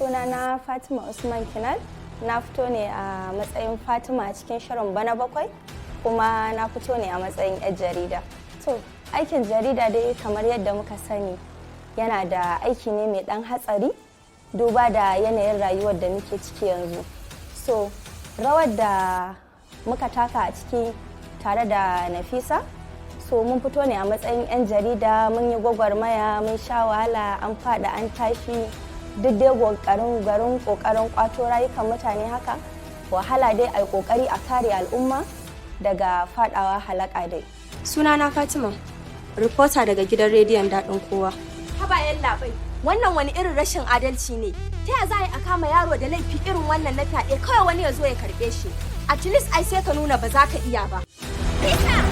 Sunana Fatima Usman Kinal. Na fito ne a matsayin Fatima a cikin shirin Bana Bakwai, kuma na fito ne a matsayin 'yar jarida. To, aikin jarida dai, kamar yadda muka sani, yana da aiki ne mai dan hatsari, duba da yanayin rayuwar da muke ciki yanzu. So rawar da muka taka a ciki tare da Nafisa, so mun fito ne a matsayin 'yan jarida, mun yi gwagwarmaya, mun sha wahala, an faɗi an tashi, duk dai ƙoƙarin garin ƙoƙarin ƙwato rayukan mutane. Haka wahala dai, a ƙoƙari a kare al'umma daga faɗawa halaka dai. Sunana Fatima, reporter daga gidan rediyon Daɗin Kowa. Haba yallaɓai, wannan wani irin rashin adalci ne? Ta ya za a yi a kama yaro da laifi irin wannan na fyaɗe, kawai wani ya zo ya karɓe shi? At least ai sai ka nuna ba za ka iya ba. Peter!